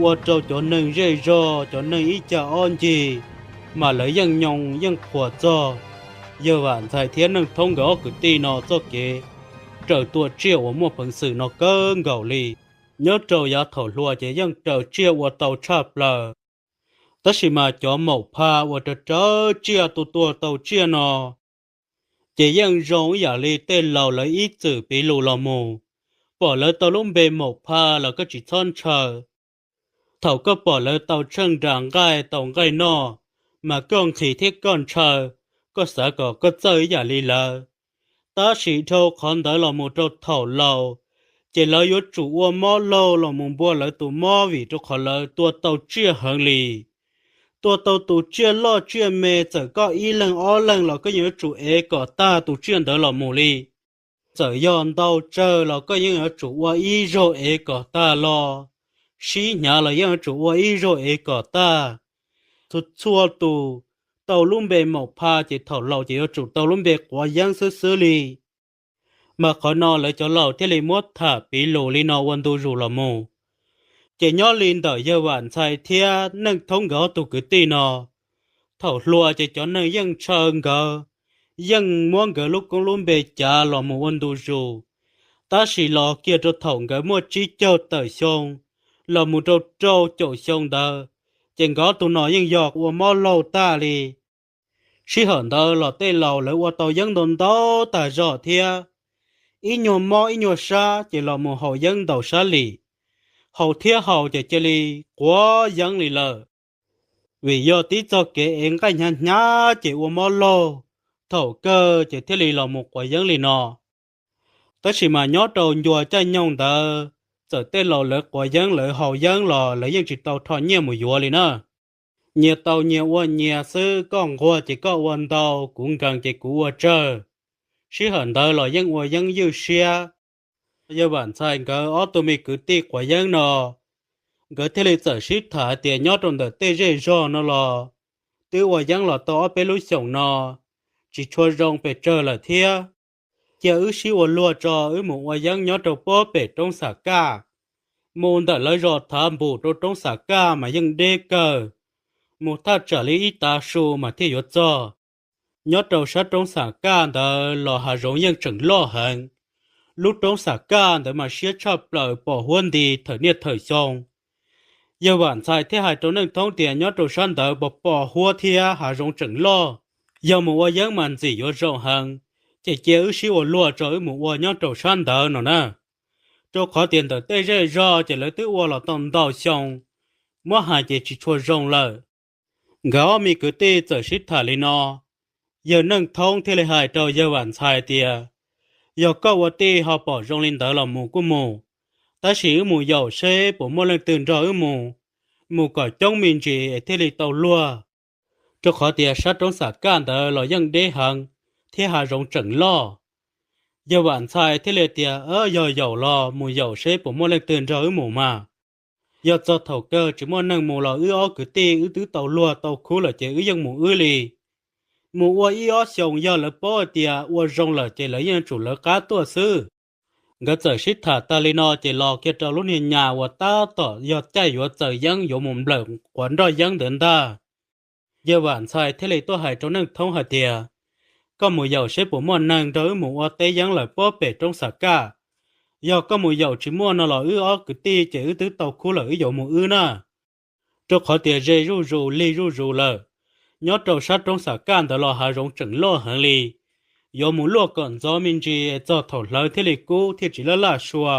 ua rau cov neeg zej zog, cov neeg ib cag ob ncig, mas lawv yeej nyoo yeej qhuas txog yawg Vam Ntxhais thiab Neej Thoob nkawd ob kwv tij no txoj kev raws tua tsiaj uas muaj peev xwm no kawg nkaus li. Nyob rau yav thaum hluas ces yeej raws tsiaj ua tau tshaj plaws, tab sis mas cov maum pha uas raws raws tsiaj tua tua tau tsiaj no ces yeej zoo ib yam li tej laus lawv ib txwm piv lus los mus, pom lawv tau lub npe maum pha los koj tsis txhob ntshaw. Thaum koj pom lawv tau tsheej nra nqaij tau nqaij noj, mas koj nqhis thiab koj ntshaw, koj xav kom koj txawj ib yam li lawv. Tab sis dhau qhov ntawd los mus rau thaum laus, ces lawv yuav tsum ua mob laug los mus npua lawv tus mob vim rau qhov lawv tua tau tsiaj heev li. Tua tau tus tsiaj loj tsiaj me, txawm koj ib leeg ob leeg los koj yeej yuav tsum ev kom tag tus tsiaj ntawd los mus li. Txawm yog ntau tsawg los koj yeej yuav tsum ua ib zaug ev kom tag los, sib hnyav los yeej yuav tsum ua ib zaug ev kom tag. Txhua txhua tus tau lub npe maum pha ces thaum laus ces yuav tsum tau lub npe quav yeeb xwb xwb li. Mas qhov no lawv cov laus thiaj li muab tham piv lus li no ua ntu zus los mus. Ces nyob li ntawm yawg Vam Ntxhais thiab Neej Thoob nkawd ob tug kwv tij no, thaum hluas ces cov neeg yeej ntshaw nkawd, yeej muab nkawd lub koob lub npe cav los mus ua ntu zus. Tab sis los kiag rau thaum nkawd muaj tsib caug tawm xyoo los mus rau rau caum xyoo ntawd, ces nkawd ob tug no yeej yog ua mob laug tag li. Sij hawm ntawd los tej laus lawv ua tau yeeb ntau ntau tag zog thiab. Ib nyuag mob ib nyuag sab ces los mus haus yeeb ntaus sab lim, haus thiab haus ces cia li quav yeeb li lawm. Vim yog tib txoj kev ev nqaij hnyav hnyav ces ua mob laug, thaum kawg ces thiaj li los mus quav yeeb li no. Tab sis mas nyob rau ncua caij nyoog ntawd, txawm tej laus lawv quav yeeb lawv haus yeeb los lawv yeej tsis tau rho nyiaj mus yuav li na. Nyias tau nyias ua nyias xwb, koj nquag ces koj ua ntau, kuv nkees ces kuv ua tsawg. Sij hawm ntawd los yeej ua yeeb ywj siab. Yawg Vam Ntxhais nkawd ob tug me kwv tij quav yeeb no, nkawd thiaj li txawm sib tham hais tias nyob rau ntawm tej zej zog no los twb ua yeeb los tau ob peb lub xyoos no, tsis tshua zoo pes tsawg lawm thiab. Cia wb sib ua luag tso, wb mus ua yeeb nyob rau puag pem roob Xam Kaj, mus ntawm lawv zos Thav Npum rau roob Xam Kaj mas yeej deb kawg, mus thaj tsam li ib tav su mas thiaj yuav txog. Nyob rau sab roob Xam Kaj ntawd los hav zoov yeej tseem loj heev. Lub roob Xam Kaj ntawd mas siab tshaj plaws pom huab nti thawm niaj thawm xyoo. Yawg Vam Ntxhais thiaj hais rau Neej Thoob tias nyob rau sab ntawd pos pos huab thiab hav zoov tseem loj, yog mus ua yeeb mas ntxim yuav zoo heev, ces cia wb sib ua luag tso wb mus ua nyob rau sab ntawd no na. Rau qhov tias ntawm tej zej zog ces lawv twb ua los tau ntau xyoo, muab hais ces tsis tshua zoo lawm. Nkawd ob me kwv tij txawm sib tham li no, yawg Neej Thoob thiaj li hais rau yawg Vam Ntxhais tias, yog koj ua tij ho pom zoo li ntawd los mus kuj mus, tab sis wb mus yaum seb puas muaj leej twg nrog wb mus, mus kom coob me ntsis es thiaj li tau luag. Rau qhov tias sab roob Xam Kaj ntawd los yeej deb heev, thiab hav zoov tseem loj. Yawg Vam Ntxhais thiaj li tias, yog yaum los mus yaum seb puas muaj leej twg nrog wb mus mas. Yog txog thaum kawg tsis muaj neeg mus los wb ob kwv tij wb twb tau luag tau khub lawm ces wb yeej mus wb li. Mus ua ib ob xyoos yog lawv paub hais tias ua zoo lawm ces lawv yeej tsum lawv qab tuaj xwb. Nkawd txawm sib tham tag li no ces los kiag rau lub niag nyas uas tab tom yog caij yuav txaws yeeb yuav mus nplawm quav nroj yeeb ntawd ntag. Yawg Vam Ntxhais thiaj li tuaj hais rau Neej Thoob hais tias, koj mus yaum seb puas muaj neeg nrog wb mus ua teb yeeb lawm puag pem roob Xam Kaj. Yog koj mus yaum tsis muaj no los wb ob kwv tij ces wb twb tau khub lawm wb yuav mus wb na. Rau qhov tias ze zuj zus lig zuj zus lawm, nyob rau sab roob Xam Kaj ntawd los hav zoov tseem loj heev li. Yuav mus luaj kom ntxov me ntsis txog thaum hlawv thiaj li kub thiaj tsis laj laj sua.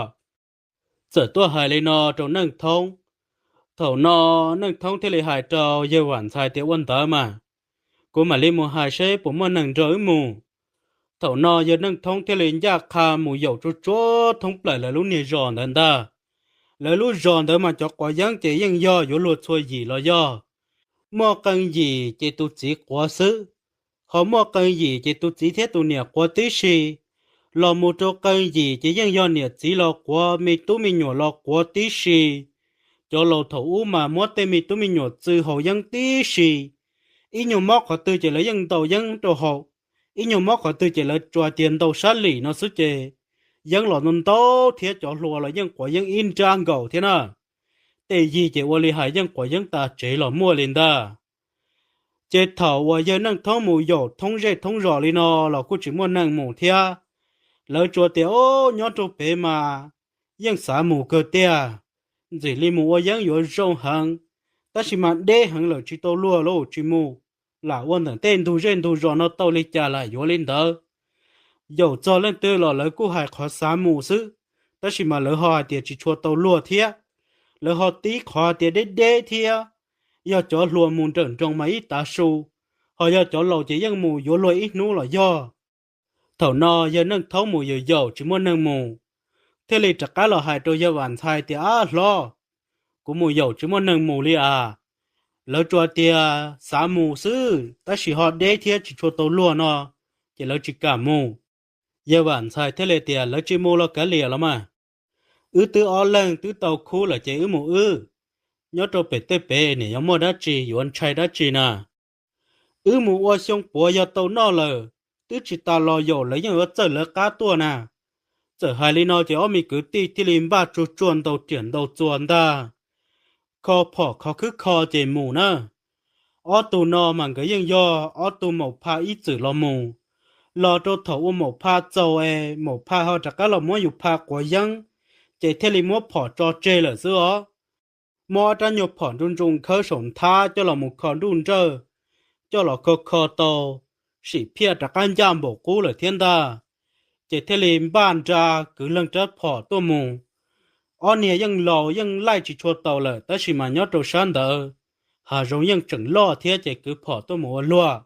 Txawm tuaj hais li no rau Neej Thoob. Thaum no Neej Thoob thiaj li hais rau yawg Vam Ntxhais tias, ua ntawd mas kuv mam li mus hais seb puas muaj neeg nrog wb mus. Thaum no yawg Neej Thoob thiaj li ncaj qha mus yaum tsuag tsuag thoob plaws lawv lub niag zos ntawd ntag. Lawv lub zos ntawd mas cov quav yeeb ces yeej yog yuav luag txhua yim los yog. Muaj qee yim ces tus txiv quav xwb, ho muaj qee yim ces tus txiv thiab tus niam quav tib si, los mus rau qee yim ces yeej yog niam txiv los quav, me tub me nyuam los quav tib si. Cov laus thaum ub mas muab tej me tub me nyuam txw haus yeeb tib si. Ib nyuag mob qhov twg ces lawv yeej ntaus yeeb rau haus, ib nyuag mob qhov twg ces lawv tsuas tias ntaus sab lim no xwb ces yeeb los ntau ntau thiab cov hluas los yeej quav yeeb ib nrab nkaus thiab na. Tej yig ces ua li hais yeej quav yeeb tas tsev los muaj li ntag. Ces thaum uas yawg Neej Thoob mus yaum thoob zej thoob zos li no los kuj tsis muaj neeg mus thiab. Lawv tsuas tias, Ob, nyob rau pem mas yeej xav mus kawg tiag, ntxim li mus ua yeeb yuav zoo heev, tab sis mas deb heev lawm tsis tau luag lauj, tsis mus, lam ua ntawm tej ntug zej ntug zos no tau li cas lam yuav li ntawd. Yaum txog leej twg los lawv kuj hais qhov xav mus xwb, tab sis mas lawv ho hais tias tsis tshua tau luag thiab. Lawv ho tib qhov tias deb deb thiab, yog cov hluas mus nrawm nroos mas ib tav su, ho yog cov laus ces yeej mus yuav luag ib hnub los yog. Thaum no yawg Neej Thoob mus yaum yaum tsis muaj neeg mus, thiaj li rov qab los hais rau yawg Vam Ntxhais tias, Ab hlob, kuv mus yaum tsis muaj neeg mus li as. Lawv tsuas tias xav mus xwb, tab sis ho deb thiab tsis tshua tau luag no, ces lawv tsis kam mus. Yawg Vam Ntxhais thiaj li tias, Lawv tsis mus los kav liam los mas. Wb twb ob leeg twb tau khub lawm ces wb mus wb. Nyob rau pem tej pem niam yuav muaj dab tsi yuav ntshai dab tsi na. Wb mus ua xyoo puav yog tau noj lawm, twb tsis tas los yaum lawv yeej yuav txawj lawv qab tuaj na. Txawm hais li no ces ob me kwv tij thiaj li npaj tsuag tsuag ntau riam ntau txuas ntag, kho phom kho khwb kho ces mus na. Ob tug no mas nkawd yeej yog ob tug maum pha ib txwm los mus, los rau thaum ua maum pha txaus es maum pha ho rov qab los muab yus pha quav yeeb, ces thiaj li muab phom tso tseg lawm xwb os. Muab ob rab nyuag phom ntsoo ntsoo khawb saum nthab coj los mus kho nruj nrawj, coj los kho kho tau, sim phiaj rov qab ncaj npaum qub lawm thiab ntag. Ces thiaj li npaj nra kwv leeg rab phom tuaj mus. Ob niag yeej laus yeej laij tsis tshua tau lawm tab sis mas nyob rau sab ntawd hav zoov yeej tseem loj thiab ces kwv phom tuaj mus ua luag.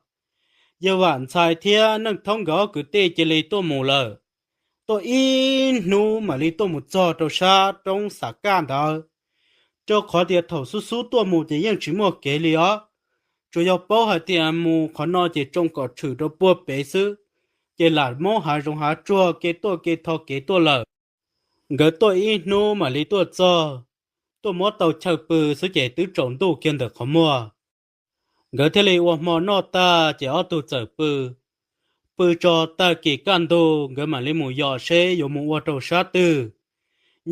Yawg Vam Ntxhais thiab Neej Thoob nkawd ob kwv tij cia li tuaj mus lawm. Tuaj ib hnub mam li tuaj mus txog rau sab roob Xav Kaj ntawd, rau qhov tias thaum xub xub tuaj mus ces yeej tsis muaj kev li os. Tsuas yog paub hais tias mus qhov no ces tsoo kom tshwm rau puag pem xwb, ces lam muab hav zoov hav tsuag kev tuaj kev tho kev tuaj lawm. Nkawd tuaj ib hnub mam li tuaj txog, tuaj muab tau chaw pw xwb ces twb tsaus ntuj kiag ntawm qhov muag. Nkawd thiaj li ua hmo noj tag ces ob tug txawm pw. Pw tso tag kis kaj ntug nkawd mam li mus yos seb yuav mus ua rau sab twg.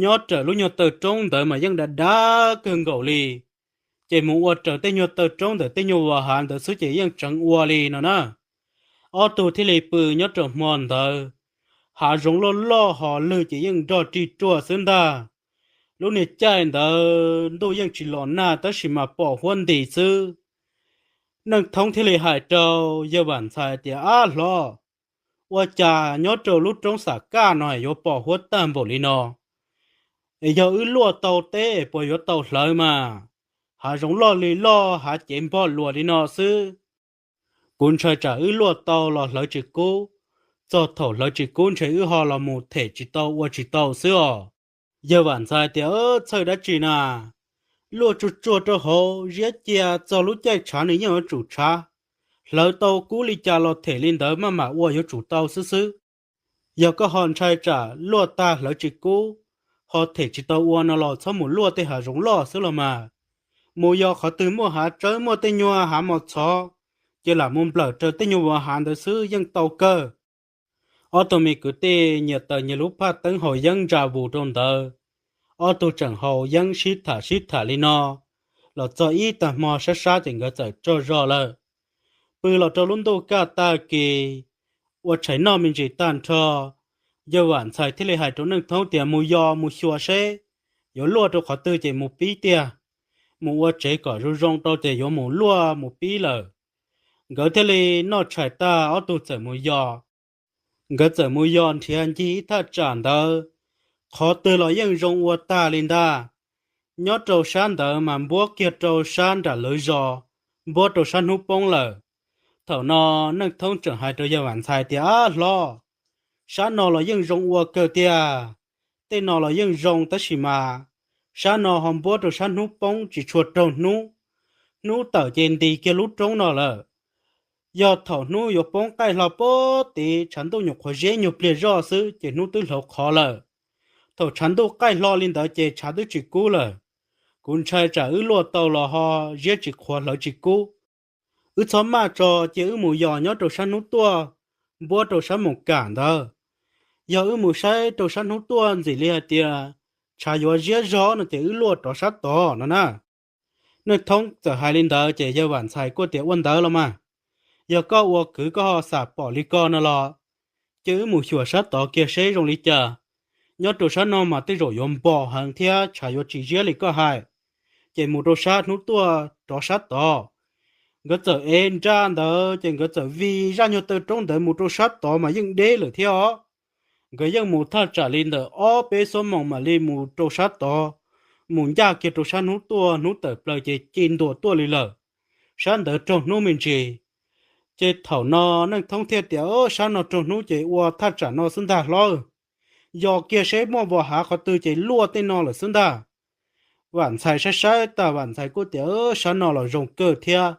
Nyob raws lub nyuag taw roob ntawd mas yeej dav dav kawg nkaus li, ces mus ua raws tej nyuag taw roob ntawm tej nyuag vas hav ntawd xwb ces yeej tseev ua li no na. Ob tug thiaj li pw nyob rau hmo ntawd, hav zoov loj loj ho lwg ces yeej nrog rig ruaj xwb ntag. Lub niag caij ntawd ntuj yeej tsis los nag tab sis mas pom huab nti xwb. Neej Thoob thiaj li hais rau yawg Vam Ntxhais tias, Ab hlob, ua cas nyob rau lub roob Xav Kaj no yuav pom huab tag npaum li no? Es yog wb luaj tau teb puas yuav tau hlawv mas? Hav zoov loj li loj hav cev npog luas li no xwb. Kuv ntshai tsam wb luaj tau los hlawv tsis kub, txog thaum hlawv tsis kub ntshe wb ho los mus them tsis tau ua tsis tau xwb os. Yawg Vam Ntxhais tias, Txhawj dab tsi na, luaj tsuag tsuag rau hauv ziab cia txog lub caij tshav nws yeej yuav tsum tshav, hlawv tau kub li cas los them li ntawd maj mam ua yuav tsum tau xwb xwb. Yog koj ho ntshai tsam luaj tag hlawv tsis kub, ho them tsis tau ua no los txhob mus luaj tej hav zoov loj xwb los mas. Mus yos qhov twg muaj hav tsawb muaj tej nyuag hav mos txhov, ces lam mus nplawm raws tej nyuag vas hav ntawd xwb yeej tau kawg. Ob tug me kwv tij nyias taws nyias lub phaj teeb haus yeeb ntsa vus rau ntawd. Ob tug tseem haus yeeb sib tham sib tham li no los txog ib tag hmo sab sab ces nkawd txawm tsaug zog lawm. Pw los rau lub ntuj kaj tag kis, ua tshais noj me ntsis tag nrho, yawg Vam Ntxhais thiaj li hais rau Neej Thoob tias, Mus yos mus xyuas seb yuav luaj rau qhov twg ces mus pib tiag. Mus ua tsev kom zoo zoo rau ces yuav mus luaj mus pib lawm. Nkawd thiaj li noj tshais tag ob tug txawm mus yos. Nkawd txawm mus yos nrhiav ncig ib thaj tsam ntawd, qhov twg los yeej zoo ua tag li ntag. Nyob rau sab ntawd mas npuab kiag rau sab nram lawv zos, npuab rau sab hnub poob lawm. Thaum no Neej Thoob tseem hais rau yawg Vam Ntxhais tias, Ab hlob, sab no los yeej zoo ua kawg tiag. Tej no los yeej zoo tab sis mas sab no ho npuab rau sab hnub poob tsis tshua raug hnub. Hnub tawm ces ntis kiag lub roob no lawm. Yog thaum hnub yuav poob qaij hlo puag tid tshav ntuj nyuam qhuav ziab nyuag pliag zoj xwb ces hnub twb hlauv qhov lawm. Thaum tshav ntuj qaij hlo li ntawd ces tshav twb tsis kub lawm. Kuv ntshai tsam wb luaj tau los ho ziab tsis qhuav hlawv tsis kub. Wb txhob maj tso cia wb mus yos nyob rau sab hnub tuaj, npuab rau sab mus kam ntawd. Yog wb mus saib rau sab hnub tuaj ntxim li hais tias tshav yuav ziab zog no ces wb luaj rov sab tod no na. Neej Thoob txawm hais li ntawd ces yawg Vam Ntxhais kuj tias, Ua ntawd los mas, yog koj ua kwv koj ho xam pom li ko no los, ces wb mus xyuas sab tod kiag seb zoo li cas. Nyob rau sab no mas tej zaum yuav npo heev thiab tshav yuav tsis ziab li koj hais, ces mus rau sab hnub tuaj rov sab tod. Nkawd txawm ev nra ntawd ces nkawd txawm vij zaj nyuag taw roob ntawd mus rau sab tod mas yeej deb lawm thiab os. Nkawd yeej mus thaj tsam li ntawm ob peb xuab moos mam li mus rau sab tod, mus ncaj kiag rau sab hnub tuaj, hnub tawm plaws ces ci ntua tuaj li lawm. Sab ntawd raug hnub me ntsis. Ces thaum no Neej Thoob thiaj tias, Sab no raug hnub ces ua thaj tsam no xwb ntag hlob, yos kiag seb muaj vos hav qhov twg ces luaj tej no lawm xwb ntag. Vam Ntxhais saib saib tas Vam Ntxhais kuj tias, Sab no los zoo kawg thiab,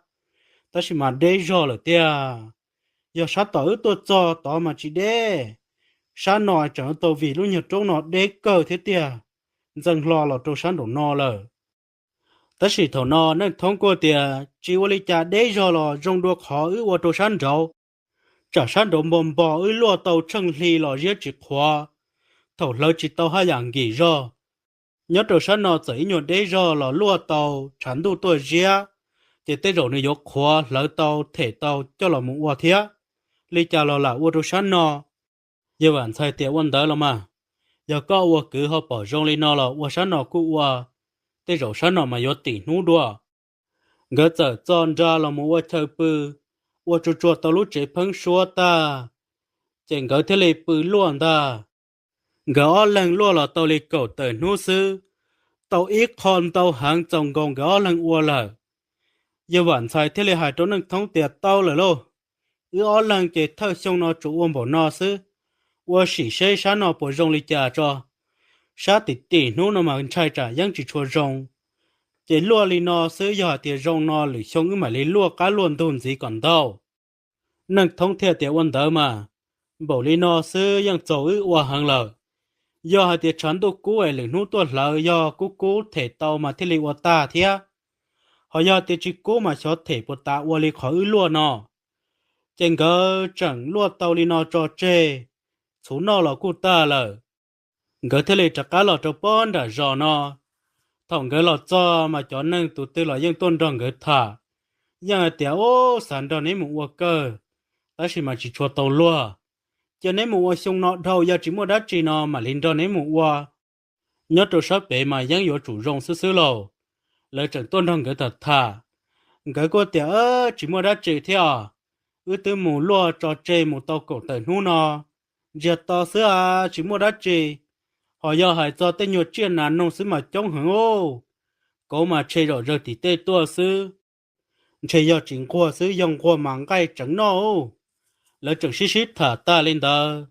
tab sis mas deb zog lawm tiag. Yog sab tom wb tuaj txog tod mas tsis deb, sab no tseem tau vim lub nyuag roob no deb kawg thiab tiag, ntxeev hlo los rau sab nraum no lawm. Tab sis thaum no Neej Thoob kuj tias, Tsis ua li cas, deb zog los zoo dua qhov wb ua rau sab nraud, tsam sab nraud npo npo wb luaj tau tsheej hli los ziab tsis qhuav, thaum hlawv tsis tau haj yam nkim zog. Nyob rau sab no txawm ib nyuag deb zog los luaj tau tshav ntuj tuaj ziab, ces tej zaum nws yuav qhuav hlawv tau them tau coj los mus ua thiab. Li cas los lam ua rau sab no. Yawg Vam Ntxhais tias, Ua ntawd los mas, yog koj ua kwv ho pom zoo li no los ua sab no kuj ua, tej zaum sab no mas yuav tim hnub dua. Nkawd txawm txo nra los mus ua chaw pw, ua tsuag tsuag tau lub tsev pheeb suab tag, ces nkawd thiaj li pw luaj ntag. Nkawd ob leeg luaj los tau li kaum tawm hnub xwb, tau ib qho ntau heev txaus nkaus nkawd ob leeg ua lawm. Yawg Vam Ntxhais thiaj li hais rau Neej Thoob tias, Tau lawm lauj, wb ob leeg ces thawj xyoo no tsuas ua npaum no xwb, ua sim seb sab no puas zoo li cas tso. Sab tim tim hnub no mas ntshai tsam yeej tsis tshua zoo, ces luaj li no xwb, yog hais tias zoo no lwm xyoo wb mam li luaj qab luaj ntug ntxiv kom ntau. Neej Thoob thiaj tias, Ua ntawd mas, npaum li no xwb yeej txaus wb ua heev lawm. Yog hais tias tshav ntuj kub es lwm hnub tuaj hlawv, yog kub kub them tau mas thiaj li ua tag thiab, ho yog tias tsis kub mas xyov them puas tas ua li qhov wb luaj no. Ces nkawd tseem luaj tau li no tso tseg, txhuv noj los kuj tag lawm. Nkawd thiaj li rov qab los rau pob nram zos no. Thaum nkawd los txog mas cov neeg tus twg los yeej tuaj nrog nkawd tham, yeej hais tias, Ub, xav nrog neb mus ua kawg, tab sis mas tsis tshua tau luag. Cia neb mus ua xyoo no dhau, yog tsis muaj dab tsi no mam li nrog neb mus ua. Nyob rau sab pem mas yeej yuav tsum zoo xwb xwb lauj. Lawv tseem tuaj nrog nkawd tham tham. Nkawd kuj tias, Tsis muaj dab tsi thiab os, wb twb mus luaj tso tseg mus tau kaum tawm hnub no, ntsiag to xwb a, tsis muaj dab tsi. Ho yog hais txog tej nyuag tsiaj nas noog xwb mas coob heev ub, kauv mas tshe zom zaws tim tej tuaj xwb, ntshe yog tsis nquag xwb, yog nquag mas nqaij tseev noj ub. Lawv tseem sib sib tham tag li ntawd,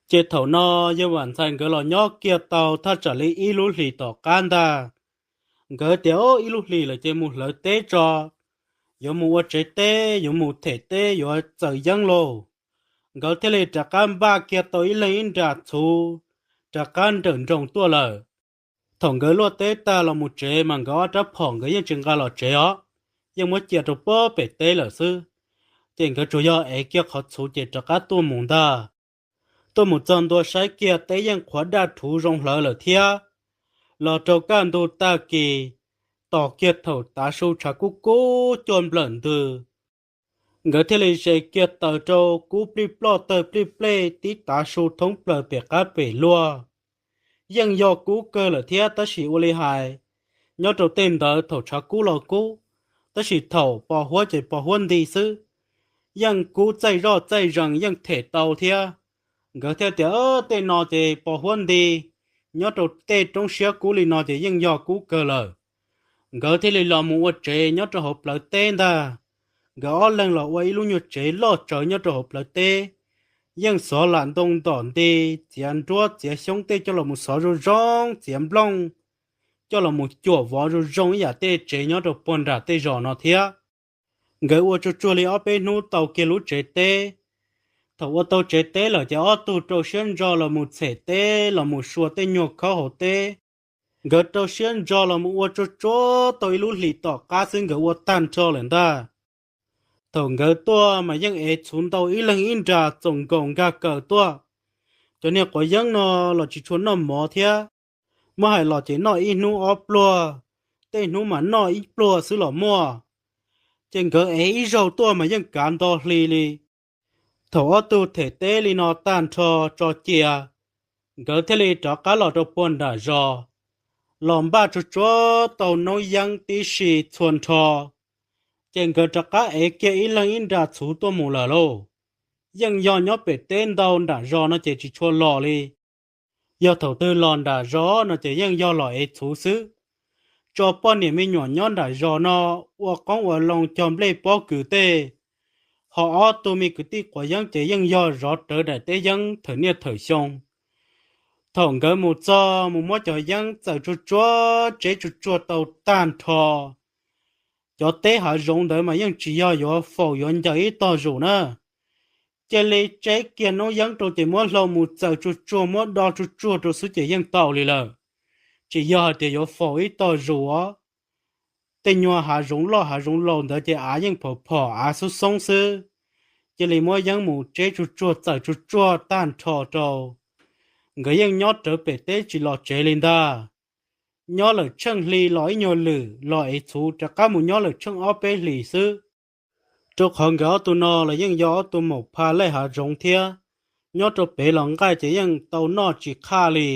ces thaum no yawg Vam Ntxhais nkawd los nyob kiag tau thaj tsam li ib lub hlis tom qab ntag. Nkawd tias, Ub, ib lub hlis lawm ces mus hlawv teb tso, yuav mus ua tsev teb, yuav mus them teb, yuav txaws yeeb lauj. Nkawd thiaj li rov qab npaj kiag tau ib leeg ib nra txhuv, rov qab nrawm nroos tuaj lawm. Thaum nkawd luaj teb tag los mus tsev mas nkawd ob rab phom nkawd yeej tsis nqa los tsev os, yeej muab cia rau pob pem teb lawm xwb. Ces nkawd tsuas yog ev kiag qhov txhuv ces rov qab tuaj mus ntag. Tuaj mus txog ntua saib kiag teb yeej qhuav daj rhuv zoo hlawv lawm thiab. Los rau kaj ntug tag kis, tos kiag thaum tav su tshav kub kub cuaj nplawm ntws, nkawd thiaj li ze kiag taws rau kub plij ploj tawg plij plej tib tav su thoob plaws pem qab pem luag. Yeej yog kub kawg lawm thiab tab sis ua li hais, nyob rau tej ntawd thaum tshav kub los kub, tab sis thaum pos huab ces pos huab nti xwb. Yeej kub txaij zoj txaij zees yeej them tau thiab. Nkawd thiaj tias, Tej no ces pos huab nti, nyob rau tej roob siab kub li no ces yeej yog kub kawg lawm. Nkawd thiaj li los mus ua tsev nyob rau hauv plawv teb ntag. Nkawd ob leeg los ua ib lub nyuag tsev loj tsawv nyob rau hauv plawv teb. Yeej xov lam ntoo ntom nti, txiav nruab txiav xyoob tej coj los mus xov zoo zoo, txiav nplooj coj los mus cuam vov zoo zoo ib yam tej tsev nyob rau puag nram tej zos no thiab. Nkawd ua tsuag tsuag li ob peb hnub tau kiag lub tsev teb. Thaum ua tau tsev teb lawm ces ob tug rau siab ntso los mus txhem teb los mus sua tej nyuag khaub hauv teb. Nkawd rau siab ntso los mus ua tsuag tsuag tau ib lub hlis tom qab xwb nkawd ua tag nrho lawm ntag. Thaum nkawd tuaj mas yeej ev txhuv ntau ib leeg ib nra txoos nkaus nkag kaws tuaj. Cov niag quav yeeb no los tsis tshua noj mov thiab, Muab hais los ces noj ib hnub ob pluag, tej hnub mas noj ib pluag xwb los muaj. Ces nkawd ev ib zaug tuaj mas yeej kav nto hli li. Thaum ob tug them teb li no tag nrho tso cia, nkawd thiaj li rov qab los rau puag nram zos, los npaj tsuag tsuag tau noob yeeb tib si txhua nrho. Ces nkawd rov qab ev kiag ib leeg ib nra txhuv tuaj mus lawm lauj. Yeej yog nyob pem teb ntau nram zos no ces tsis tshua los li. Yog thaum twg los nram zos no ces yeej yog los ev txhuv xwb. Tso poj niam me nyuam nyob nram zos no ua qoob ua loo cog nplej pob kws tej, ho ob tug me kwv tij quav yeeb ces yeej yog zov rawv daim teb yeeb thawm niaj thawm xyoo. Thaum nkawd mus txog mus muab cov yeeb txawm tsuag tsuag tseb tsuag tsuag tau tag nrho, cov teb hav zoov ntawd mas yeej tsis yog yuav faus yuav ncaws ib tog zus na. Cia li tseb kiag noob yeeb rau ces muab hlau mus txawm tsuag tsuag muab do tsuag tsuag rau xwb ces yeej tau li lawm. Tsis yog hais tias yuav faus ib tog zus os. Tej nyuag hav zoov loj hav zoov laus ntawd ces av yeej phom phom av xoob xoob xwb. Cia li muab yeeb mus tseb tsuag tsuag txawm tsuag tsuag tag nrho rau. Nkawd yeej nyob rawv pem teb tsis los tsev li ntag. Nyob lawm tsheej hli los ib nyuag lwm los ev txhuv rov qab mus nyob lawm tsheej ob peb hlis xwb. Rau qhov nkawd ob tug no los yeej yog ob tug maum pha lej hav zoov thiab, nyob rau pem los nqaij ces yeej tau noj tsis qhaj li.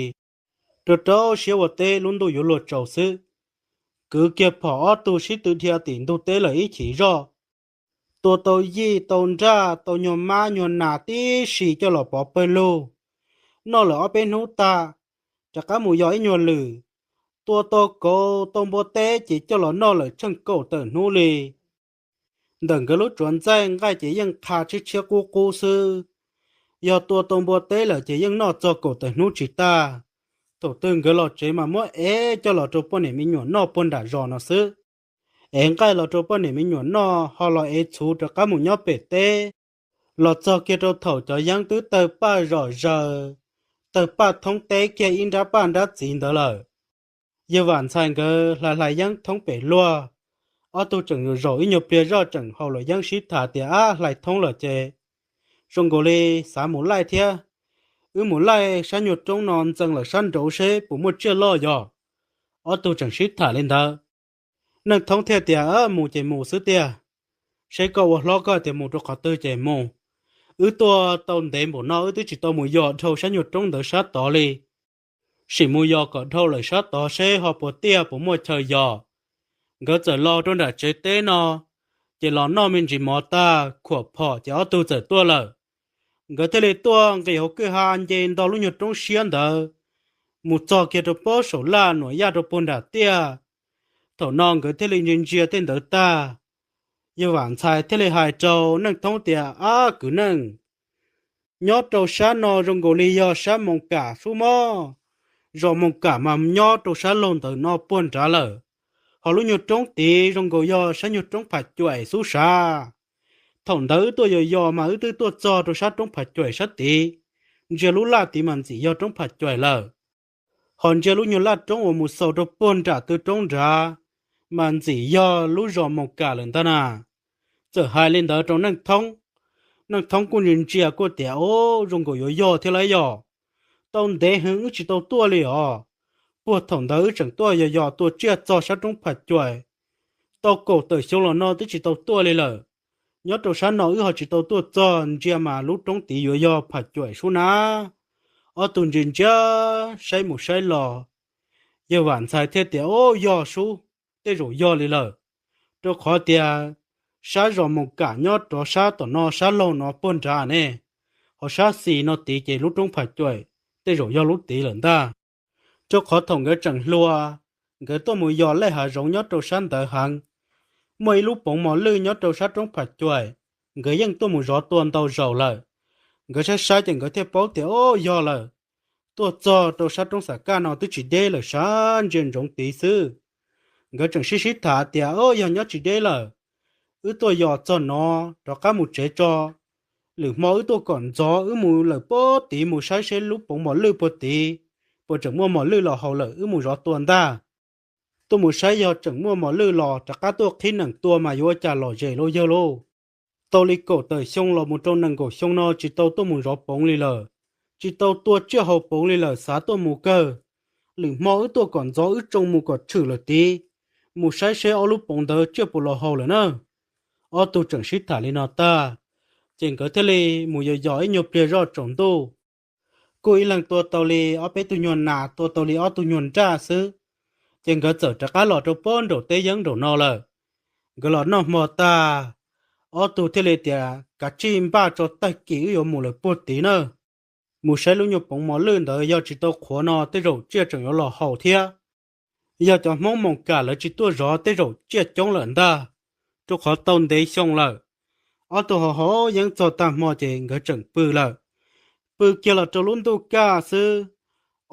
Rau rau siab ua teb lub ntuj yuav luag tsaus xwb, kwv kiag phom ob tug sib tw dhia tim ntug teb lawm ib chim zoj. Tua tau yij tau nraj tau nyuag mab nyuag nas tib si coj los pov pawg lug, noj lawm ob peb hnub tag, rov qab mus yos ib nyuag lwm. Tua tau kauv tau npua teb ces coj los noj lawm tsheej kaum tawm hnub li. Ntawm nkawd lub tsuav ntxaij nqaij ces yeej qha tshiab tshiab qub qub xwb. Yog tua tau npua teb lawm ces yeej noj txog kaum tawm hnub tsis tag. Thaum twg nkawd los tsev mas muab ev coj los rau poj niam me nyuam noj puag nram zos no xwb. Ev nqaij los rau poj niam me nyuam noj ho los ev txhuv rov qab mus nyob pem teb. Los txog kiag rau thaum cov yeeb twb tawg paj zom zaws, tawg paj thoob teb kiag ib nrab paj nrab txiv ntawd lawm. Yawg Vam Ntxhais nkawd hlais hlais yeeb thoob pem luag, ob tug tseem zaum zaum ib nyuag pliag zoj tseem haus luam yeeb sib tham tias, Ab, hlais thoob lawm ces zoo nkaus li xav mus laij thiab. Wb mus laij sab nyuag roob no ntxees lawm sab nraud seb puas muaj tsiaj loj yog. Ob tug tseem sib tham li ntawd, Neej Thoob thiaj tias, Mus ces mus xwb tiag, seb koj ua hlob koj tias mus rau qhov twg ces mus. Wb tuaj tau ntev npaum no wb twb tsis tau mus yos dhau sab nyuag roob ntawd sab tod li. Sim mus yos kom dhau lawm sab tod seb ho puas tiaj puas muaj chaw yos. Nkawd txawm los rau nram tsev teb no, ces los noj me ntsis mov tag khuam phom ces ob tug txawm tuaj lawm. Nkawd thiaj li tuaj nqis hauv kwj ha nce nto lub nyuag roob siab ntawd, mus txog kiag rau pob saum laj nuam yaj rau puag nram tiaj. Thaum no nkawd thiaj li ntsia ntsia tej ntawd tag, Yawg Vam Ntxhais thiaj li hais rau Neej Thoob tias, Ab kwv Neej, nyob rau sab no zoo nkaus li yog sab Moos Kam sub mog. Zos Moos Kam mas nyob rau sab laug ntawm no puag nrad lawm, ho lub nyuag roob tid zoo nkaus yog sab nyuag roob Pham Cuam xub sav. Thaum ntawd wb tuaj yos yos mas wb twb tuaj txog rau sab roob Pham Cuam sab tid, ntsia lub laj tid mas ntxim yog roob Pham Cuam lawm. Ho ntsia lub nyuag laj roob uas mus xaus rau puag nram tw roob nrad mas ntxim yog lub zos Moos Kam lawm ntag na. Txawm hais li ntawd rau Neej Thoob, Neej Thoob kuj ntsia ntsia kuj tias, Ub, zoo nkaus yuav yog thiab lauj yog. Tau ntev heev wb tsis tau tuaj li os. Puag thaum ntawd wb tseem tuaj yos yos tua tsiaj txog sab roob Pham Cuam, tau kaum tawm xyoo los no twb tsis tau tuaj li lawm. Nyob rau sab no wb ho tsis tau tuaj txog, ntsia mas lub roob tid yuav yog Pham Cuam sub na. Ob tug ntsia ntsia, saib mus saib los, Yawg Vam Ntxhais thiaj tias, Ub, yog sub, tej zaum yog li lawm. Rau qhov tias sab zos Moos Kam nyob rov sab tom no sab laug no puag nrad ne, ho sab xis no tid ces lub roob Pham Cuam tej zaum yog lub tid lawm ntag. Rau qhov thaum nkawd tseem hluas, nkawd tuaj mus yos lej hav zoov nyob rau sab ntawd heev. Muaj ib lub poov mos lwj nyob rau sab roob Pham Cuam, nkawd yeej tuaj mus zov tua ntau zaus lawm. Nkawd saib saib ces nkawd thiaj paub tias, Ub, yog lawm. Tuaj txog rau sab roob Xam Kaj no twb tsis deb lawm, sab ntsia ntsoov tid xwb. Nkawd tseem sib sib tham tias, Ub, yog nyob tsis deb lawm, wb tuaj yos txog no rov qab mus tsev tso. Lwm hmo wb tuaj kom ntxov wb mus lawm pob tid mus saib seb lub poov mos lwj puag tid puas tseem muaj mos lwj los haus lawm wb mus zov tua ntag. Tuaj mus saib yog tseem muaj mos lwj los rov qab tuaj qhib nees tua mas yuav ua cas lom zem lauj yawg lauj. Tau li kaum tawm xyoo los mus rau nees nkaum xyoo no tsis tau tuaj mus zov poov li lawm, tsis tau tua tsiaj haus poov li lawm, xav tuaj mus kawg. lwm hmo wb tuaj kom ntxov wb tsoo mus kom tshwm lawm tid, mus saib seb ob lub poov ntawd tsiaj puas los haus lawm na. Ob tug tseem sib tham li no tag, ces nkawd thiaj li mus yos yos ib nyuag pliag zoj tsaus ntuj. Kuj ib leeg tua tau li ob peb tug nyuag nas, tua tau li ob tug nyuag nraj xwb, ces nkawd txawm rov qab los rau pob nraum teb yeeb nraum no lawm. Nkawd los noj hmo tag, ob tug thiaj li tias, Kav tsij npaj tso, tag kis wb yuav mus lawm puag tid na. Mus saib lub nyuag poov mos lwj ntawd, yog tsis tau qhuav no tej zaum tsiaj tseem yuav los haus thiab. Yog cov Hmoob Moos Kam lawv tsis tuaj zov tej zaum tsiaj coob lawm ntag, rau qhov tau ntev xyoo lawm. Ob tug haus haus yeeb txog tag hmo ces nkawd tseem pw lawm. Pw kiag los rau lub ntuj kaj xwb,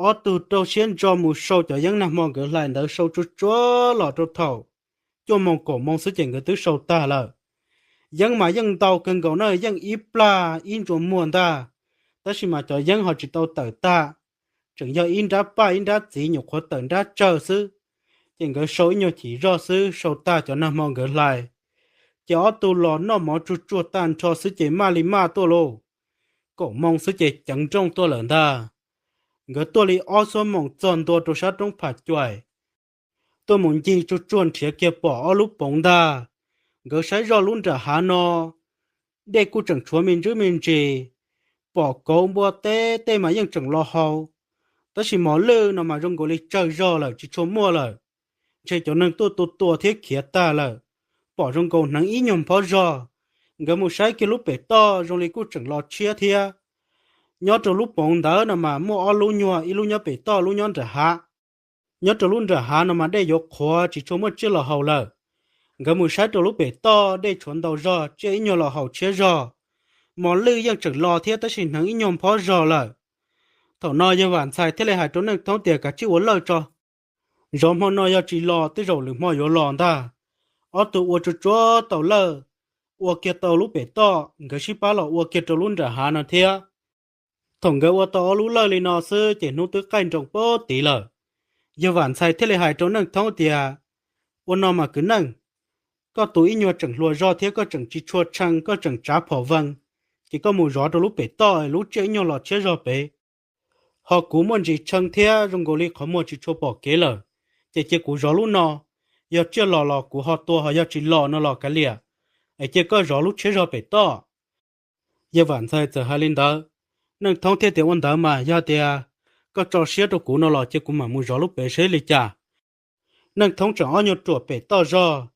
ob tug rau siab ntso mus sau cov yeeb nag hmo nkawd hlais ntawd, sau tsuag tsuag los rau thaum cuaj moos kaum moos xwb ces nkawd twb sau tag lawm. Yeeb mas yeej ntau kawg nkaus na, yeej ib plag ib ntsuas muag ntag, tab sis mas cov yeeb ho tsis tau tawm tag, tseem yog ib nrab paj ib nrab txiv, nyuam qhuav tawm nrab tsawg xwb. Ces nkawd sau ib nyuag chim zog xwb, sau tag cov nag hmo nkawd hlais, ces ob tug los noj mov tsuag tsuag tag nrho xwb ces maj li maj tuaj lauj. Kaum moos xwb ces ceev nrooj tuaj lawm ntag. Nkawd tuaj li ob xuab moos txog ntua rau sab roob Pham Cuam, tuaj mus ncig tsuag tsuag nrhiav kiag pom ob lub poov ntag. Nkawd saib zoj lub nram hav no, dej kuj tseem tshuav me ntsis me ntsis, pom kauv npua teb tej mas yeej tseem los haus, tab sis mos lwj no mas zoo nkaus li tsawg zog lawm tsis tshua muaj lawm. Ntshe cov neeg tuaj tua tua thiab khiav tag lawm, pom zoo nkaus hneev ib nyuag nphob zog. Nkawd mus saib kiag lub pem toj zoo li kuj tseem los tshiab thiab. Nyob rau lub poov ntawd no mas muaj ob lub nyuag, ib lub nyob pem toj, lub nyob nram hav. Nyob rau lub nram hav no mas dej yuav qhuav tsis tshua muaj tsiaj los haus lawm. Nkawd mus saib rau lub pem toj dej tshuav ntau zog, tsiaj ib nyuag los haus tshiab zog. Mos lwj yeej tseem los thiab tab sis hneev ib nyuag nphob zog lawm. Thaum no yawg Vam Ntxhais thiaj li hais rau Neej Thoob tias, Kav tsij ua lawj tso, zov hmo no yog tsis los tej zaum lwm hmo yuav los ntag. Ob tug ua tsuag tsuag tau lawj, ua kiag tau lub pem toj, nkawd sib pab los ua kiag rau lub nram hav no thiab. Thaum nkawd ua tau ob lub lawj li no xwb ces hnub twb qaij nroos pob tid lawm. Yawg Vam Ntxhais thiaj li hais rau Neej Thoob tias, Ua no mas kwv Neej, koj tus ib nyuag tseem hluas zog thiab koj tseem tsis tshua tshee, koj tseem tsav phom vees, ces koj mus zov rau lub pem toj, lub tsiaj ib nyuag los tshiab zog pem. Ho kuv muaj ntsis tshee thiab zoo nkaus li qhov muag tsis tshua pom kev lawm, ces cia kuv zov lub no. Yog tsiaj los los kuv ho tua, ho yog tsis los no los kav liam, es cia koj zov lub tshiab zog pem toj. Yawg Vam Ntxhais txawm hais li ntawd, Neej Thoob thiaj tias, Ua ntawd mas yog tias koj tso siab rau kuv no los cia kuv mam mus zov lub pem seb li cas. Neej Thoob tseem ob nyuag ruam pem toj zog,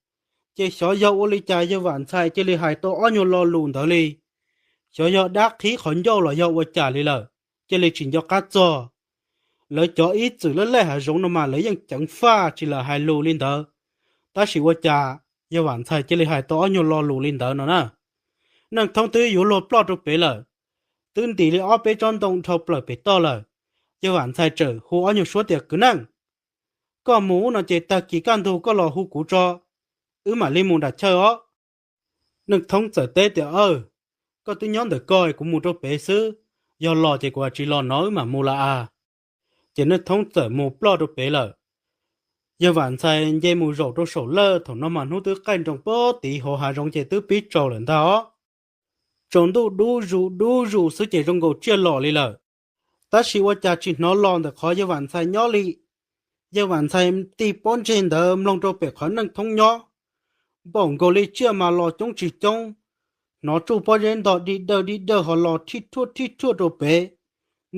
ces xyov yog ua li cas yawg Vam Ntxhais cia li hais tau ob nyuag lo lus ntawd li. Xyov yog dab qhib qhov ncauj los yog ua cas li lawm, cia li tsis nco qab txog. Lawv cov ib txwm laj lej hav zoov no mas lawv yeej ceev faj tsis lam hais lus li ntawd, tab sis ua cas yawg Vam Ntxhais cia li hais tau ob nyuag lo lus li ntawd no na. Neej Thoob twb yuav luag ploj rau pem lawm, twb ntis li ob peb tsob ntoo dhau plaws pem toj lawm. Yawg Vam Ntxhais txawm hu ob nyuag suab tias, Kwv Neej, koj mus no ces tag kis kaj ntug koj los hu kuv tso, wb mam li mus nram chaw os. Neej Thoob txawm teb tias, Aw, koj twb nyob ntawm ko, kuv mus rau pem xwb, yog los ces kuv tsis los no wb mam mus lawm as. Ces Neej Thoob txawm mus ploj rau pem lawm. Yawg Vam Ntxhais nce mus zaum rau saum lawj, thaum no mas hnub twb qaij nroos pob tid, hauv hav zoov ces twb pib tsaus lawm ntag os. Tsaus ntuj dub zus dub zus xwb ces zoo nkaus tsiaj los li lawm. Tab sis ua cas tsis hnov los ntawm qhov yawg Vam Ntxhais nyob li. Yawg Vam Ntxhais ti pob ntseg ntawd mloog rau pem qhov Neej Thoob nyob, npaum nkaus li tsiaj mas los coob tsis coob, hnov tsuj pob zeb ntog di dawj di dawj ho los thij thuaj thij thuaj rau pem,